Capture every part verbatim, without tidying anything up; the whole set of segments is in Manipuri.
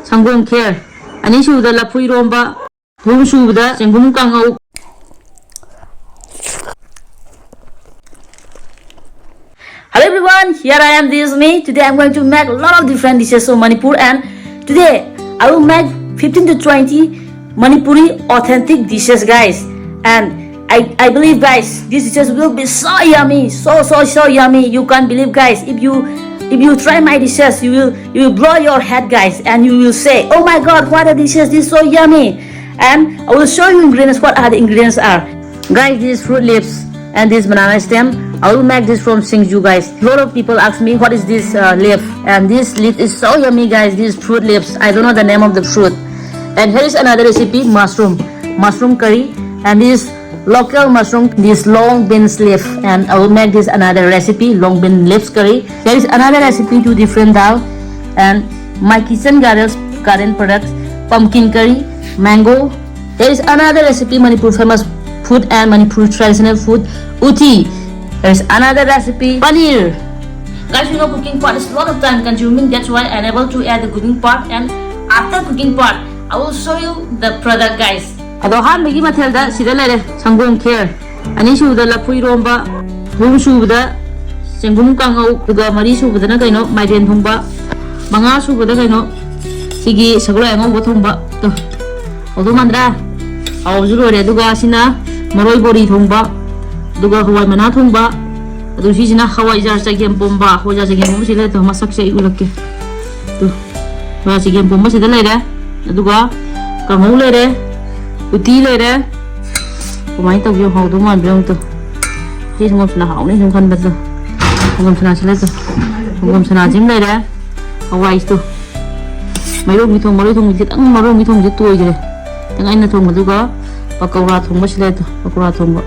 ꯁꯪꯒꯣꯝ ꯈꯦꯔ, ꯑꯅꯤꯁꯨꯕꯗ ꯂꯐꯨ ꯏꯔꯣꯝꯕ, ꯑꯍꯨꯝꯁꯨꯕꯗ ꯆꯦꯡꯒꯨꯝ ꯀꯥꯡꯉꯧ. Hello everyone, here I am, this is me. Today I'm going to make a lot of different dishes of Manipur, and today I will make fifteen to twenty Manipuri authentic dishes, guys. And I, I believe, guys, these dishes will be so yummy, so, so, so yummy. You can't believe, guys. If you, if you try my dishes, you will, you will blow your head, guys, and you will say, "Oh my God, what are dishes? This is so yummy." And I will show you ingredients, what are the ingredients are. Guys, these fruit leaves and this banana stem, I will make this from singju, guys. A lot of people ask me, "What is this uh, leaf?" And this leaf is so yummy, guys. These fruit leaves, I don't know the name of the fruit. And here is another recipe, mushroom, mushroom curry. And this local mushroom, this long beans leaf. And I will make this another recipe, long bean leaves curry. There is another recipe, two different dal. And my kitchen garden, garden products, pumpkin curry, mango. There is another recipe, Manipur famous food and Manipur traditional food, uti. There is another recipe, paneer. Guys, you know, cooking part is a lot of time consuming. That's why I never to add the cooking part. And after cooking part, I will show you the product, guys. ꯑꯗꯣ ꯑꯍꯥꯟꯕꯒꯤ ꯃꯊꯦꯜꯗ ꯁꯤꯗ ꯂꯩꯔꯦ, ꯁꯪꯒꯣꯝ ꯈꯦꯔ, ꯑꯅꯤꯁꯨꯕꯗ ꯂꯐꯨ ꯏꯔꯣꯝꯕ, ꯑꯍꯨꯝꯁꯨꯕꯗ ꯆꯦꯡꯒꯨꯝ ꯀꯥꯡꯉꯧ, ꯑꯗꯨꯒ ꯃꯔꯤꯁꯨꯕꯗꯅ ꯀꯩꯅꯣ, ꯃꯥꯏꯔꯦꯟ ꯊꯣꯡꯕ, ꯃꯉꯥꯁꯨꯕꯗ ꯀꯩꯅꯣ, ꯁꯤꯒꯤ ꯁꯒꯣꯜ ꯑꯉꯧꯕ ꯊꯣꯡꯕ꯫ ꯇꯣ, ꯍꯧꯗꯧ ꯃꯥꯟꯗ꯭ꯔꯥ? ꯍꯥꯎꯕꯁꯨ ꯂꯣꯏꯔꯦ꯫ ꯑꯗꯨꯒ ꯁꯤꯅ ꯃꯔꯣꯏ ꯕꯣꯔꯤ ꯊꯣꯡꯕ, ꯑꯗꯨꯒ ꯍꯋꯥꯏ ꯃꯅꯥ ꯊꯣꯡꯕ, ꯑꯗꯨ ꯁꯤꯁꯤꯅ ꯍꯋꯥꯏꯖꯥꯔ ꯆꯒꯦꯝ ꯄꯣꯝꯕ꯫ ꯍꯋꯥꯏꯖꯥꯔ ꯆꯒꯦꯝ ꯄꯣꯝꯕꯁꯤ ꯂꯩꯔꯦ, ꯇꯣ, ꯃꯁꯛꯁꯦ ꯑꯩ ꯎꯠꯂꯛꯀꯦ꯫ ꯇꯣ, ꯍꯋꯥꯏꯖꯥꯔ ꯆꯒꯦꯝ ꯄꯣꯝꯕꯁꯤꯗ ꯂꯩꯔꯦ꯫ ꯑꯗꯨꯒ ꯀꯥꯡꯍꯧ ꯂꯩꯔꯦ, ꯎꯇꯤ ꯂꯩꯔꯦ꯫ ꯀꯃꯥꯏꯅ ꯇꯧꯒꯦ? ꯍꯥꯎꯗꯧ ꯃꯥꯟꯕ꯭ꯔꯥ ꯑꯃꯨꯛꯇ? ꯁꯤ ꯁꯪꯒꯣꯝ ꯁꯅꯥ ꯍꯥꯎꯅꯤ ꯁꯨꯝ ꯈꯟꯕꯗ꯫ ꯁꯪꯒꯣꯝ ꯁꯅꯥꯁꯤ ꯂꯩꯇꯦ꯫ ꯁꯪꯒꯣꯝ ꯁꯅꯥꯁꯤꯃ ꯂꯩꯔꯦ꯫ ꯍꯋꯥꯏꯁꯤꯗꯣ꯫ ꯃꯥꯏꯔꯣꯡꯕꯤ ꯊꯣꯡ, ꯃꯔꯣꯏ ꯊꯣꯡꯕꯁꯤ ꯈꯤꯇꯪ, ꯃꯥꯏꯔꯣꯡꯕꯤ ꯊꯣꯡꯕꯁꯤ ꯇꯣꯏꯈ꯭ꯔꯦ꯫ ꯈꯤꯇꯪ ꯑꯩꯅ ꯊꯣꯡꯕꯗꯨꯒ ꯄꯀꯧꯔꯥ ꯊꯣꯡꯕꯁꯤ ꯂꯩꯇꯦ꯫ ꯄꯀꯧꯔꯥ ꯊꯣꯡꯕ꯫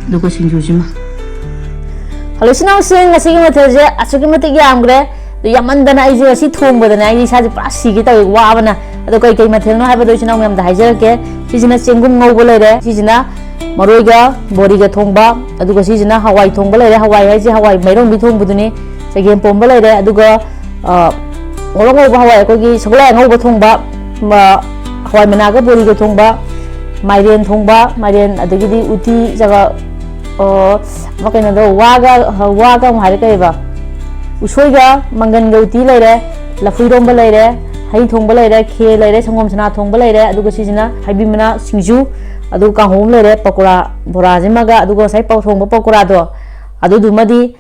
ꯑꯗꯨꯒ ꯁꯤꯡꯖꯨꯁꯤꯃ꯫ ꯍꯜꯂꯣ, ꯏꯆꯤꯟ ꯏꯅꯥꯎꯁꯤꯡ, ꯉꯁꯤꯒꯤ ꯃꯊꯦꯜꯁꯦ ꯑꯁꯨꯛꯀꯤ ꯃꯇꯤꯛ ꯌꯥꯝꯈ꯭ꯔꯦ꯫ ꯑꯗꯨ ꯌꯥꯝꯃꯟꯗꯅ ꯑꯩꯁꯦ ꯉꯁꯤ ꯊꯣꯡꯕꯗ ꯑꯩ ꯏꯁꯥꯁꯦ ꯄꯨꯔꯥ ꯁꯤꯒꯦ ꯇꯧꯋꯤ, ꯋꯥꯕꯅ꯫ ꯑꯗꯣ ꯀꯩ ꯀꯩ ꯃꯊꯦꯜꯅꯣ ꯍꯥꯏꯕꯗꯣ ꯏꯆꯤꯟ ꯏꯅꯥꯎ ꯃꯌꯥꯝꯗ ꯍꯥꯏꯖꯔꯛꯀꯦ꯫ ꯁꯤꯁꯤꯅ ꯆꯦꯡꯒꯨꯝ ꯉꯧꯕ ꯂꯩꯔꯦ, ꯁꯤꯁꯤꯅ ꯃꯔꯣꯏꯒ ꯕꯣꯔꯤꯒ ꯊꯣꯡꯕ, ꯑꯗꯨꯒ ꯁꯤꯁꯤꯅ ꯍꯋꯥꯏ ꯊꯣꯡꯕ ꯂꯩꯔꯦ꯫ ꯍꯋꯥꯏ ꯍꯥꯏꯁꯦ ꯍꯋꯥꯏ ꯃꯥꯏꯔꯣꯡꯕꯤ ꯊꯣꯡꯕꯗꯨꯅꯤ꯫ ꯆꯒꯦꯝ ꯄꯣꯝꯕ ꯂꯩꯔꯦ, ꯑꯗꯨꯒ, ꯑ, ꯉꯧꯔꯣꯛ ꯉꯧꯕ ꯍꯋꯥꯏ, ꯑꯩꯈꯣꯏꯒꯤ ꯁꯒꯣꯜ ꯍꯋꯥꯏ ꯑꯉꯧꯕ ꯊꯣꯡꯕ, ꯃ-, ꯍꯋꯥꯏ ꯃꯅꯥꯒ ꯕꯣꯔꯤꯒ ꯊꯣꯡꯕ, ꯃꯥꯏꯔꯦꯟ ꯊꯣꯡꯕ, ꯃꯥꯏꯔꯦꯟ, ꯑꯗꯒꯤꯗꯤ ꯎꯇꯤ, ꯆꯒ-, ꯑꯣ, ꯑꯃ ꯀꯩꯅꯣꯗꯣ, ꯋꯥꯒ, ꯋꯥꯒ ꯑꯃꯨꯛ ꯍꯥꯏꯔꯦ, ꯀꯩꯕ? ꯎꯁꯣꯏꯒ ꯃꯪꯒꯟꯒ ꯎꯇꯤ ꯂꯩꯔꯦ, ꯂꯐꯨ ꯏꯔꯣꯝꯕ ꯂꯩꯔꯦ, ꯍꯩ ꯊꯣꯡꯕ ꯂꯩꯔꯦ, ꯈꯦꯔ ꯂꯩꯔꯦ, ꯁꯪꯒꯣꯝ ꯁꯅꯥ ꯊꯣꯡꯕ ꯂꯩꯔꯦ, ꯑꯗꯨꯒ ꯁꯤꯁꯤꯅ ꯍꯩꯕꯤ ꯃꯅꯥ ꯁꯤꯡꯖꯨ, ꯑꯗꯨꯒ ꯀꯥꯡꯍꯧ ꯑꯃ ꯂꯩꯔꯦ, ꯄꯀꯣꯔꯥ, ꯕꯣꯔꯥꯁꯤꯃꯒ, ꯑꯗꯨꯒ ꯉꯁꯥꯏ ꯄꯧ ꯊꯣꯡꯕ ꯄꯀꯣꯔꯥꯗꯣ, ꯑꯗꯨꯗꯨꯃꯗꯤ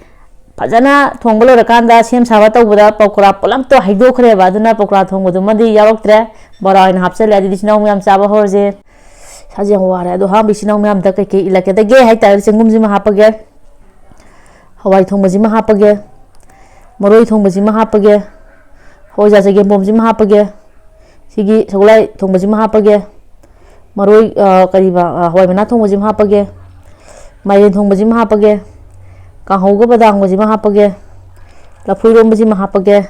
ꯐꯖꯅ ꯊꯣꯡꯕ ꯂꯣꯏꯔꯀꯥꯟꯗ, ꯁꯦꯝ ꯁꯥꯕ ꯇꯧꯕꯗ ꯄꯀꯣꯔꯥ ꯄꯨꯂꯞꯇꯣ ꯍꯩꯗꯣꯛꯈ꯭ꯔꯦꯕ, ꯑꯗꯨꯅ ꯄꯀꯣꯔꯥ ꯊꯣꯡꯕꯗꯨꯃꯗꯤ ꯌꯥꯎꯔꯛꯇ꯭ꯔꯦ꯫ ꯕꯣꯔꯥ ꯑꯣꯏꯅ ꯍꯥꯞꯆꯜꯂꯦ꯫ ꯑꯗꯨꯗꯤ ꯏꯆꯤꯟ ꯏꯅꯥꯎ ꯃꯌꯥꯝ ꯆꯥꯕ ꯍꯧꯔꯁꯦ꯫ ꯏꯁꯥꯁꯦ ꯌꯥꯝ ꯋꯥꯔꯦ꯫ ꯑꯗꯣ ꯑꯍꯥꯟꯕ ꯏꯆꯤꯟ ꯏꯅꯥꯎ ꯃꯌꯥꯝꯗ ꯀꯩꯀꯩ ꯏꯜꯂꯛꯀꯗꯒꯦ ꯍꯥꯏ ꯇꯥꯔꯗꯤ, ꯆꯦꯡꯒꯨꯝꯁꯤꯃ ꯍꯥꯞꯄꯒꯦ, ꯍꯋꯥꯏ ꯊꯣꯡꯕꯁꯤꯃ ꯍꯥꯞꯄꯒꯦ, ꯃꯔꯣꯏ ꯊꯣꯡꯕꯁꯤꯃ ꯍꯥꯞꯄꯒꯦ, ꯍꯋꯥꯏꯖꯥꯔ ꯆꯒꯦꯝꯄꯣꯝꯁꯤꯃ ꯍꯥꯞꯄꯒꯦ, ꯁꯤꯒꯤ ꯁꯒꯣꯜꯍꯋꯥꯏ ꯊꯣꯡꯕꯁꯤꯃ ꯍꯥꯞꯄꯒꯦ, ꯃꯔꯣꯏ, ꯑ, ꯀꯔꯤꯕ, ꯑ, ꯍꯋꯥꯏ ꯃꯅꯥ ꯊꯣꯡꯕꯁꯤꯃ ꯍꯥꯞꯄꯒꯦ, ꯃꯥꯏꯔꯦꯟ ꯊꯣꯡꯕꯁꯤꯃ ꯍꯥꯞꯄꯒꯦ, ꯀꯥꯡꯍꯧꯒ ꯕꯗꯥꯝꯒꯁꯤꯃ ꯍꯥꯞꯄꯒꯦ, ꯂꯐꯨ ꯏꯔꯣꯝꯕꯁꯤꯃ ꯍꯥꯞꯄꯒꯦ,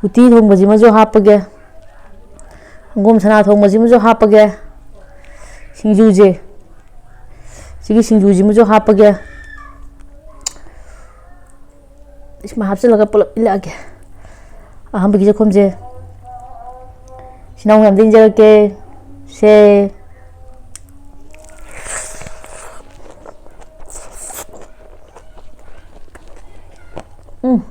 ꯎꯇꯤ ꯊꯣꯡꯕꯁꯤꯃꯁꯨ ꯍꯥꯞꯄꯒꯦ, ꯁꯪꯒꯣꯝ ꯁꯅꯥ ꯊꯣꯡꯕꯁꯤꯃꯁꯨ ꯍꯥꯞꯄꯒꯦ, ꯁꯤꯡꯖꯨꯁꯦ, ꯁꯤꯒꯤ ꯁꯤꯡꯖꯨꯁꯤꯃꯁꯨ ꯍꯥꯞꯄꯒꯦ꯫ ꯁꯤꯃ ꯍꯥꯞꯆꯤꯜꯂꯒ ꯄꯨꯂꯞ ꯏꯜꯂꯛꯑꯒꯦ꯫ ꯑꯍꯥꯟꯕꯒꯤ ꯆꯥꯛꯈꯨꯝꯁꯦ ꯏꯆꯤꯟ ꯏꯅꯥꯎ ꯃꯌꯥꯝꯗ ꯏꯟꯖꯔꯛꯀꯦ꯫ ꯁꯦ꯫ ꯎꯝ꯫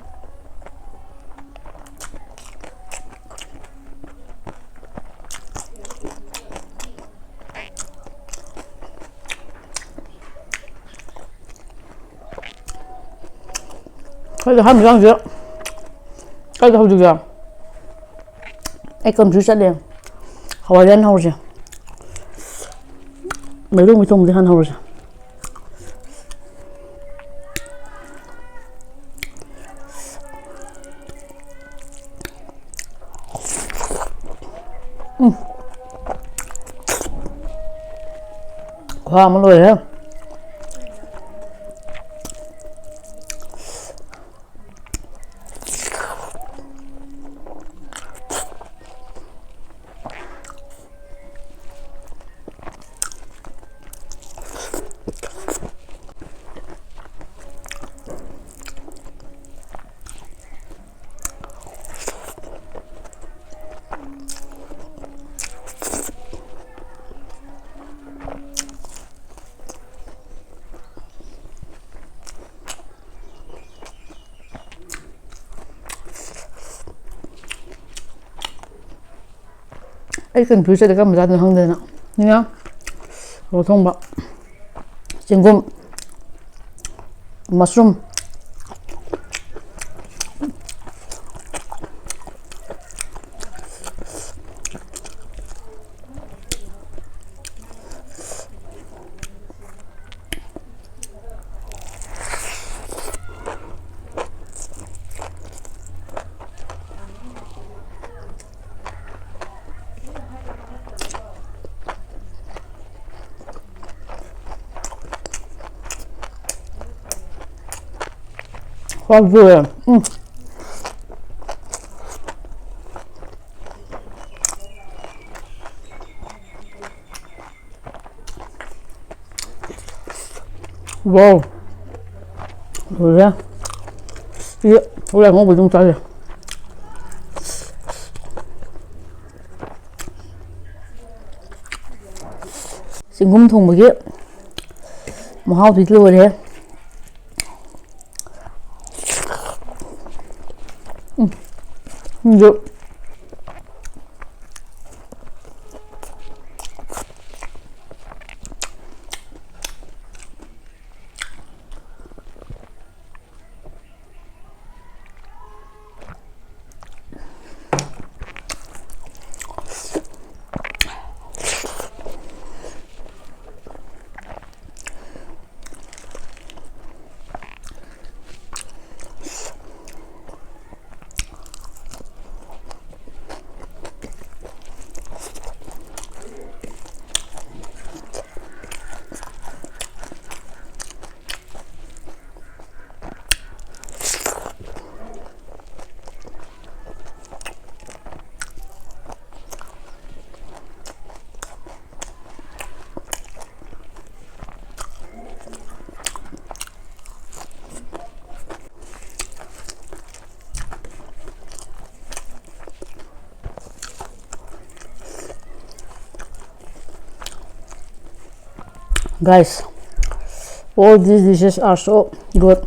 ꯑꯩꯈꯣꯏꯗ ꯍꯟ ꯍꯧꯖꯤꯛ ꯀꯩꯗ ꯍꯧꯖꯤꯛꯁꯦ ꯑꯩ ꯀꯟꯐ꯭ꯌꯨꯁ ꯆꯠꯂꯦ꯫ ꯍꯋꯥꯏꯖꯥꯔ ꯍꯧꯔꯁꯦ꯫ ꯃꯩꯔꯣꯡꯕꯤ ꯊꯣꯡꯕꯗꯤ ꯍꯥꯟꯅ ꯍꯧꯔꯁꯦ꯫ ꯎꯝ꯫ ꯈꯨꯍꯥꯎ ꯑꯃ ꯂꯣꯏꯔꯦ꯫ ꯑꯩ confuse ꯆꯠꯂꯦ, ꯀꯔꯝꯕ ꯆꯥꯗꯣꯏꯅꯣ ꯈꯪꯗꯗꯅ꯫ ꯅꯤꯅ ꯀꯩꯅꯣ ꯊꯣꯡꯕ, ꯆꯦꯡꯒꯨꯝ, mushroom꯫ ꯍꯣꯏ, ꯄꯨꯔꯦ꯫ ꯎꯝ꯫ Wow꯫ ꯂꯣꯏꯔꯦ꯫ ꯁꯤ ꯍꯣꯔꯦꯟ ꯑꯉꯧꯕ ꯑꯗꯨꯝ ꯆꯥꯒꯦ꯫ ꯆꯦꯡꯒꯨꯝ ꯊꯣꯡꯕꯒꯤ ꯃꯍꯥꯎꯗꯤ ꯂꯣꯏꯔꯦ꯫ ꯎꯝ꯫ ꯁꯤꯡꯖꯨ꯫ Guys, all these dishes are so good.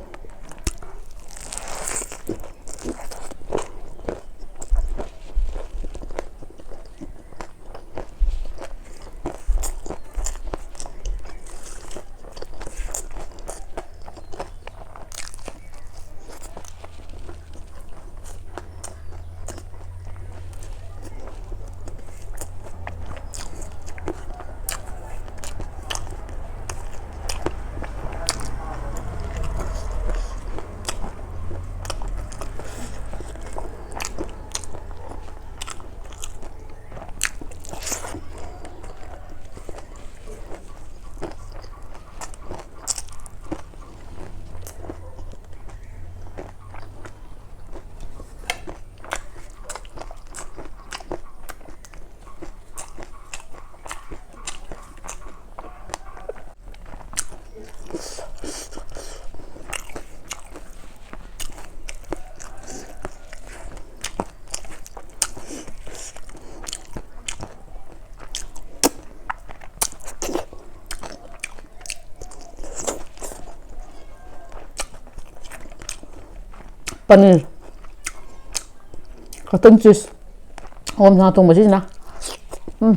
Paneer, cotton cheese, ꯑꯣꯝ ꯁꯥ ꯊꯣꯡꯕꯁꯤꯁꯤꯅ꯫ ꯎꯝ꯫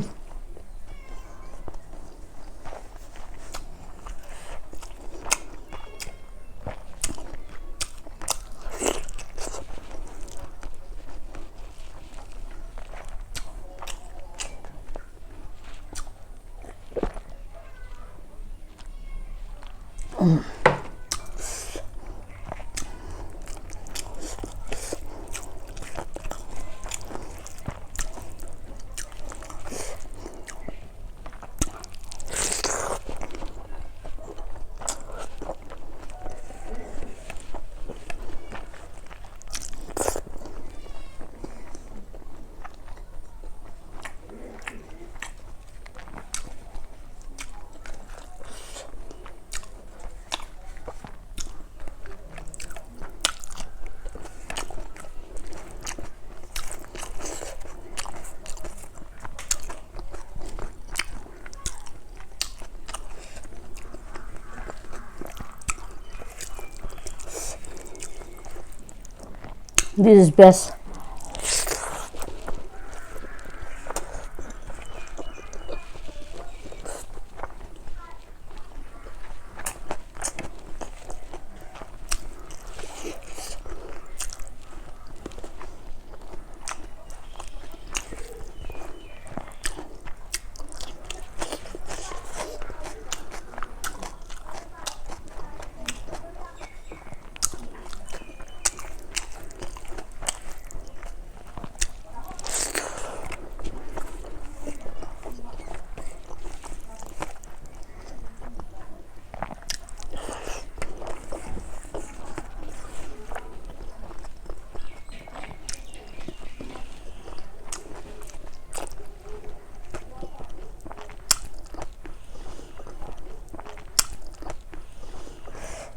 This is best.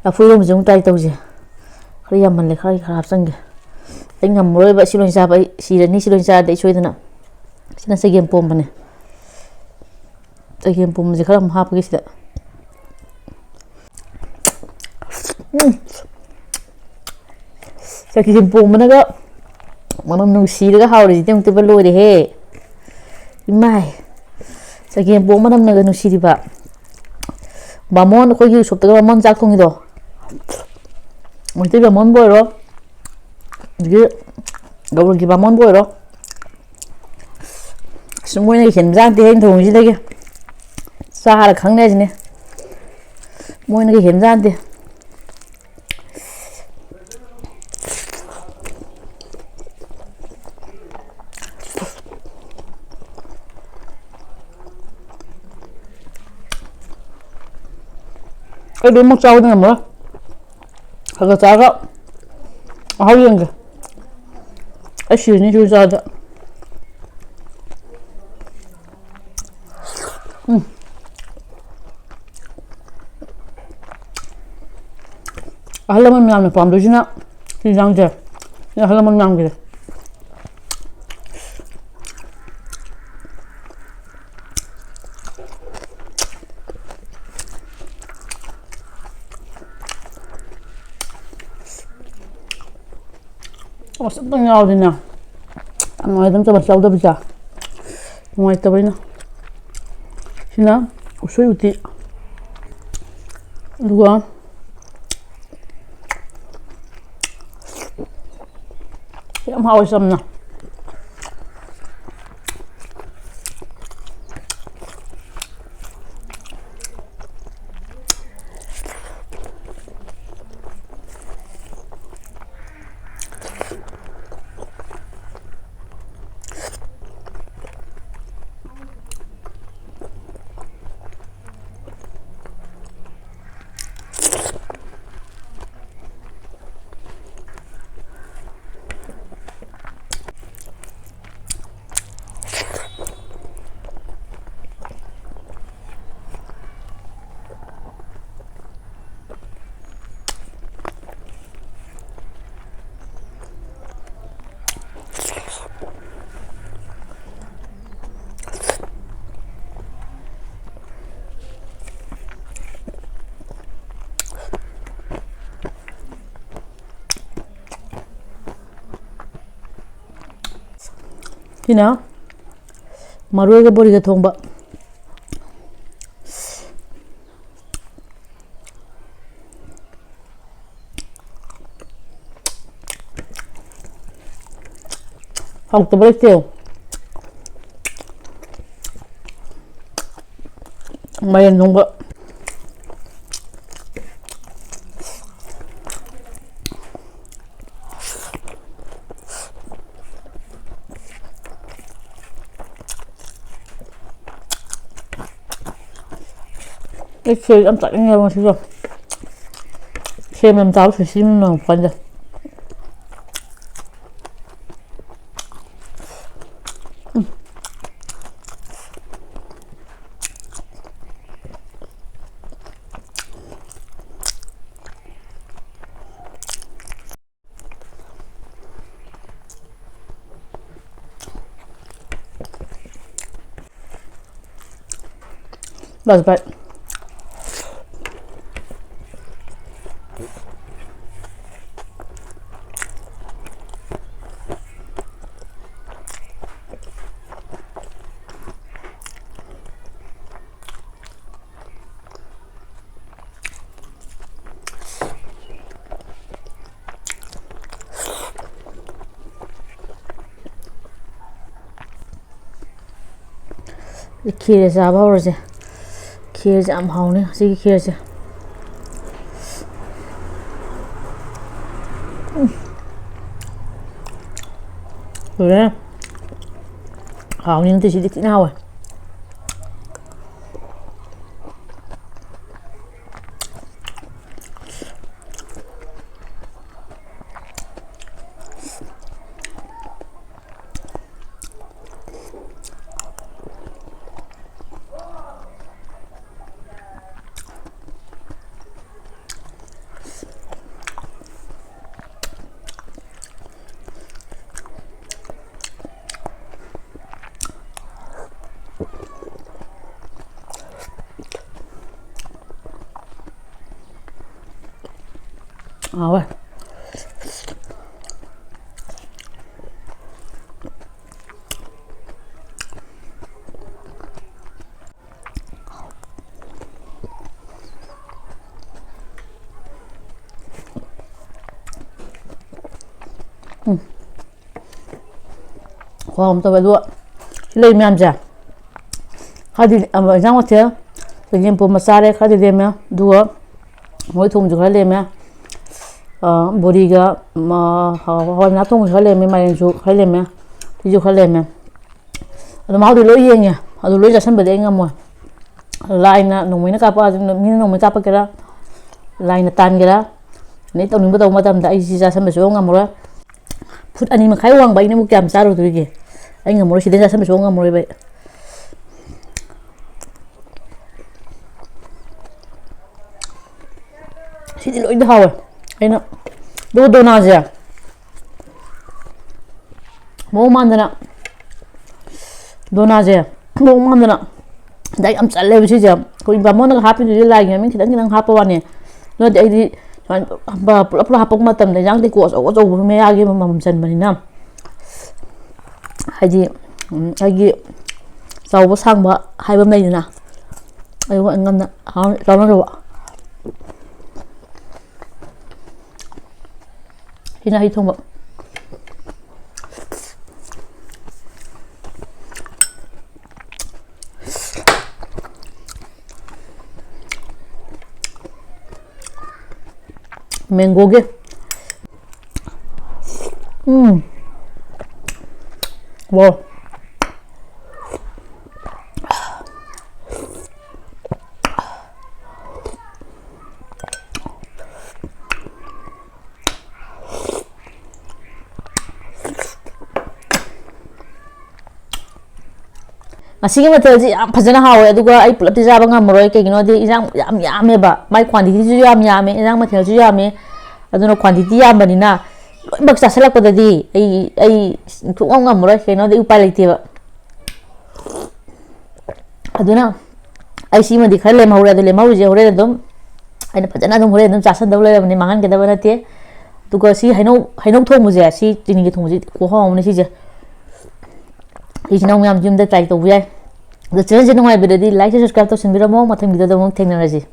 ꯂꯐꯨ ꯏꯔꯣꯝꯕꯁꯦ ꯑꯃꯨꯛ try ꯇꯧꯁꯦ꯫ ꯈꯔ ꯌꯥꯝꯃꯜꯂꯦ, ꯈꯔ, ꯈꯔ ꯍꯥꯞꯆꯤꯟꯒꯦ꯫ ꯑꯩ ꯉꯝꯃꯔꯣꯏꯕ ꯁꯤ ꯂꯣꯏ ꯆꯥꯕ, ꯑꯩ ꯁꯤꯔꯅꯤ ꯁꯤ ꯂꯣꯏ ꯆꯥꯔꯗꯤ ꯑꯩ ꯁꯣꯏꯗꯅ꯫ ꯁꯤꯅ ꯆꯒꯦꯝ ꯄꯣꯝꯕꯅꯦ꯫ ꯆꯒꯦꯝ ꯄꯣꯝꯕꯁꯦ ꯈꯔ ꯑꯃꯨꯛ ꯍꯥꯞꯄꯒꯦ ꯁꯤꯗ꯫ ꯎꯝ꯫ ꯆꯒꯦꯝ ꯄꯣꯝꯕꯅꯒ ꯃꯅꯝ ꯅꯨꯡꯁꯤꯔꯒ ꯍꯥꯎꯔꯤꯁꯤꯗꯤ ꯑꯃꯨꯛꯇꯣꯏꯕ ꯂꯣꯏꯔꯦꯍꯦ꯫ ꯏꯃꯥꯏ, ꯆꯒꯦꯝ ꯄꯣꯝꯕ ꯃꯅꯝꯅꯒ ꯅꯨꯡꯁꯤꯔꯤꯕ꯫ ꯕꯥꯃꯣꯟ, ꯑꯩꯈꯣꯏꯒꯤ ꯎꯁꯣꯞꯇꯒ ꯕꯥꯃꯣꯟ ꯆꯥꯛ ꯊꯣꯡꯉꯤꯗꯣ, ꯃꯩꯇꯩ ꯕꯥꯃꯣꯟꯕꯨ ꯑꯣꯏꯔꯣ, ꯑꯗꯒꯤ ꯒꯧꯔꯒꯤ ꯕꯥꯃꯣꯟꯕꯨ ꯑꯣꯏꯔꯣ, ꯑꯁ, ꯃꯣꯏꯅ ꯍꯦꯟꯕꯖꯥꯠ ꯅꯠꯇꯦ ꯑꯩꯅ ꯊꯣꯡꯉꯤꯁꯤꯗꯒꯤ꯫ ꯆꯥꯔ ꯈꯪꯅꯤ ꯍꯥꯏꯁꯤꯅꯦ, ꯃꯣꯏꯅꯒ ꯍꯦꯟꯕꯖꯥꯠ ꯅꯠꯇꯦ꯫ ꯑꯩ ꯂꯣꯏꯅꯃꯛ ꯆꯥꯕꯗꯤ ꯉꯝꯃꯔꯣꯏ꯫ ꯈꯔ ꯈꯔ ꯆꯥꯔꯒ ꯃꯍꯥꯎ ꯌꯦꯡꯒꯦ꯫ ꯑꯩ ꯁꯤꯔꯅꯤ ꯁꯤꯁꯨ ꯆꯥꯗ꯫ ꯎꯝ꯫ ꯑꯍꯜ ꯂꯃꯟ ꯃꯌꯥꯝꯅ ꯄꯥꯝꯗꯣꯏꯁꯤꯅ ꯁꯤ ꯌꯦꯟꯁꯥꯡꯁꯦ꯫ ꯁꯤ ꯑꯍꯜ ꯂꯃꯟ ꯃꯌꯥꯝꯒꯤꯁꯦ꯫ ꯑꯁ, ꯑꯝꯇꯪ ꯌꯥꯎꯔꯗꯤꯅꯦ, ꯌꯥꯝ ꯅꯨꯡꯉꯥꯏꯗꯧꯅꯤ ꯆꯥꯃꯁ ꯌꯥꯎꯗꯕꯁꯦ꯫ ꯅꯨꯡꯉꯥꯏꯇꯕꯩꯅ꯫ ꯁꯤꯅ ꯎꯁꯣꯏ ꯎꯇꯤ꯫ ꯑꯗꯨꯒ ꯌꯥꯝ ꯍꯥꯎꯋꯦ ꯆꯝꯅ꯫ ꯁꯤꯅ ꯃꯔꯣꯏꯒ ꯕꯣꯔꯤꯒ ꯊꯣꯡꯕ꯫ ꯍꯥꯎꯇꯕ ꯂꯩꯇꯦ꯫ ꯃꯥꯏꯔꯦꯟ ꯊꯣꯡꯕ꯫ ꯑꯩ ꯈꯦꯔ ꯌꯥꯝ ꯆꯥꯅꯤꯡꯉꯦꯕ ꯉꯁꯤꯗꯣ꯫ ꯈꯦꯔ ꯌꯥꯝ ꯆꯥꯕ ꯁꯨꯁꯤ ꯅꯪ ꯀꯥꯟꯗ꯫ बस भाई। ꯈꯦꯔ ꯆꯥꯕ ꯍꯧꯔꯁꯦ꯫ ꯈꯦꯔꯁꯦ ꯌꯥꯝ ꯍꯥꯎꯅꯤ ꯉꯁꯤꯒꯤ ꯈꯦꯔꯁꯦ꯫ ꯎꯝ꯫ ꯂꯣꯏꯔꯦ꯫ ꯍꯥꯎꯅꯤ ꯉꯁꯤꯗꯤ ꯊꯤꯅ ꯍꯥꯎꯋꯦ꯫ ꯍꯥꯎꯋꯦ꯫ ꯈꯨꯍꯥꯎ ꯑꯃ ꯇꯧꯋꯦ꯫ ꯑꯗꯨꯒ ꯁꯤ ꯂꯩ ꯃꯌꯥꯝꯁꯦ, ꯈꯔꯗꯤ, ꯑ, ꯏꯟꯖꯥꯡ ꯃꯊꯦꯜ, ꯆꯒꯦꯝꯄꯣꯝꯕ ꯆꯥꯔꯦ, ꯈꯔꯗꯤ ꯂꯦꯝꯃꯦ꯫ ꯑꯗꯨꯒ ꯃꯣꯏ ꯊꯣꯡꯕꯁꯨ ꯈꯔ ꯂꯦꯝꯃꯦ꯫ ꯑ, ꯕꯣꯔꯤꯒ, ꯃ-, ꯍ-, ꯍꯋꯥꯏ ꯃꯅꯥ ꯊꯣꯡꯕꯁꯨ ꯈꯔ ꯂꯦꯝꯃꯦ, ꯃꯥꯏꯔꯦꯟꯁꯨ ꯈꯔ ꯂꯦꯝꯃꯦ, ꯁꯤꯁꯨ ꯈꯔ ꯂꯦꯝꯃꯦ꯫ ꯑꯗꯣ ꯃꯍꯥꯎꯗꯤ ꯂꯣꯏ ꯌꯦꯡꯉꯦ꯫ ꯑꯗꯨ ꯂꯣꯏ ꯆꯥꯁꯟꯕꯗꯤ ꯑꯩ ꯉꯝꯃꯣꯏ꯫ ꯂꯥꯏꯅ ꯅꯣꯡꯃꯩꯅ ꯀꯥꯞꯄꯛꯑꯁꯨ, ꯃꯤꯅ ꯅꯣꯡꯃꯩ ꯀꯥꯞꯄꯛꯀꯦꯔꯥ, ꯂꯥꯏꯅ ꯇꯥꯟꯒꯦꯔꯥ, ꯑꯗꯩ ꯇꯧꯅꯤꯡꯕ ꯇꯧꯕ ꯃꯇꯝꯗ ꯑꯩ ꯁꯤ ꯆꯥꯁꯟꯕꯁꯨ ꯉꯝꯃꯔꯣꯏ꯫ ꯐꯨꯠ ꯑꯅꯤ ꯃꯈꯥꯏ ꯋꯥꯡꯕ ꯑꯩꯅꯕꯨ ꯀꯌꯥꯝ ꯆꯥꯔꯨꯗꯣꯔꯤꯒꯦ? ꯑꯩ ꯉꯝꯃꯔꯣꯏ, ꯁꯤꯗꯩ ꯆꯥꯁꯟꯕꯁꯨ ꯉꯝꯃꯔꯣꯏꯕ ꯑꯩ꯫ ꯁꯤꯗꯤ ꯂꯣꯏꯅ ꯍꯥꯎꯋꯦ꯫ ꯑꯩꯅ, ꯑꯗꯨꯒ ꯗꯣꯅꯥꯁꯦ, ꯃꯑꯣꯡ ꯃꯥꯟꯗꯅ, ꯗꯣꯅꯥꯁꯦ ꯃꯑꯣꯡ ꯃꯥꯟꯗꯅ ꯗꯥꯏ ꯌꯥꯝ ꯆꯜꯂꯦꯕ ꯁꯤꯁꯦ꯫ ꯑꯩꯈꯣꯏ ꯕꯥꯃꯣꯟꯅꯒ ꯍꯥꯞꯄꯤꯗꯨꯗꯤ ꯂꯥꯏꯒꯤ ꯃꯃꯤꯡ ꯈꯤꯇꯪ ꯈꯤꯇꯪ ꯍꯥꯞꯄ ꯋꯥꯅꯤ꯫ ꯅꯠꯇꯦ, ꯑꯩꯗꯤ ꯁꯨꯃꯥꯏꯅ ꯄꯨꯂꯞ ꯄꯨꯂꯞ ꯍꯥꯞꯄꯛꯄ ꯃꯇꯝꯗ ꯏꯟꯖꯥꯡ ꯇꯦꯡꯀꯣꯠ ꯑꯆꯧ ꯑꯆꯧꯕ ꯃꯌꯥꯒꯤ ꯑꯃꯃꯝ ꯆꯟꯕꯅꯤꯅ, ꯍꯥꯏꯗꯤ, ꯎꯝ, ꯑꯩꯒꯤ ꯆꯥꯎꯕ ꯁꯥꯡꯕ ꯍꯥꯏꯕ ꯑꯃ ꯂꯩꯗꯅ, ꯑꯗꯨꯒ ꯉꯝꯅ ꯍꯥꯎꯅ ꯆꯥꯟꯅꯗꯕ꯫ ꯁꯤꯅ ꯍꯩ ꯊꯣꯡꯕ꯫ ꯃꯦꯡꯒꯣꯒꯤ꯫ ꯎꯝ꯫ ꯋꯥ꯫ ꯉꯁꯤꯒꯤ ꯃꯊꯦꯜꯁꯤ ꯌꯥꯝ ꯐꯖꯅ ꯍꯥꯎꯋꯦ, ꯑꯗꯨꯒ ꯑꯩ ꯄꯨꯂꯞꯇꯤ ꯆꯥꯕ ꯉꯝꯃꯔꯣꯏ꯫ ꯀꯩꯒꯤꯅꯣꯗꯤ ꯏꯟꯖꯥꯡ ꯌꯥꯝ ꯌꯥꯝꯃꯦꯕ, ꯃꯥꯏ quantityꯁꯨ ꯌꯥꯝ ꯌꯥꯝꯃꯦ, ꯏꯟꯖꯥꯡ ꯃꯊꯦꯜꯁꯨ ꯌꯥꯝꯃꯦ꯫ ꯑꯗꯨꯅ quantity ꯌꯥꯝꯕꯅꯤꯅ ꯂꯣꯏꯅꯃꯛ ꯆꯥꯁꯤꯜꯂꯛꯄꯗꯗꯤ ꯑꯩ, ꯑꯩ ꯁꯨꯡꯉꯝ ꯉꯝꯃꯔꯣꯏ꯫ ꯀꯩꯅꯣꯗꯤ ꯎꯄꯥꯏ ꯂꯩꯇꯦꯕ꯫ ꯑꯗꯨꯅ ꯑꯩ ꯁꯤꯃꯗꯤ ꯈꯔ ꯂꯦꯝꯍꯧꯔꯦ꯫ ꯑꯗꯨ ꯂꯦꯝꯍꯧꯔꯤꯁꯦ ꯍꯣꯔꯦꯟ ꯑꯗꯨꯝ, ꯑꯩꯅ ꯐꯖꯅ ꯑꯗꯨꯝ ꯍꯣꯔꯦꯟ ꯑꯗꯨꯝ ꯆꯥꯁꯟꯗꯧ ꯂꯩꯔꯕꯅꯤ, ꯃꯥꯡꯍꯟꯒꯗꯕ ꯅꯠꯇꯦ꯫ ꯑꯗꯨꯒ ꯁꯤ ꯍꯩꯅꯧ, ꯍꯩꯅꯧ ꯊꯣꯡꯕꯁꯦ, ꯁꯤ ꯆꯤꯅꯤꯒꯤ ꯊꯣꯡꯕꯁꯤ ꯈꯨꯍꯥꯎ ꯑꯃꯅꯤ ꯁꯤꯁꯦ꯫ ꯁꯤꯁꯤꯅ ꯑꯃꯨꯛ ꯃꯌꯥꯝꯁꯨ ꯌꯨꯝꯗ try ꯇꯧꯕ ꯌꯥꯏ꯫ ꯑꯗꯣ channelꯁꯦ ꯅꯨꯡꯉꯥꯏꯕꯤꯔꯗꯤ like, share, subscribe ꯇꯧꯁꯟꯕꯤꯔꯝꯃꯣ꯫ ꯃꯊꯪ videoꯗ ꯑꯃꯨꯛ ꯊꯦꯡꯅꯔꯁꯤ꯫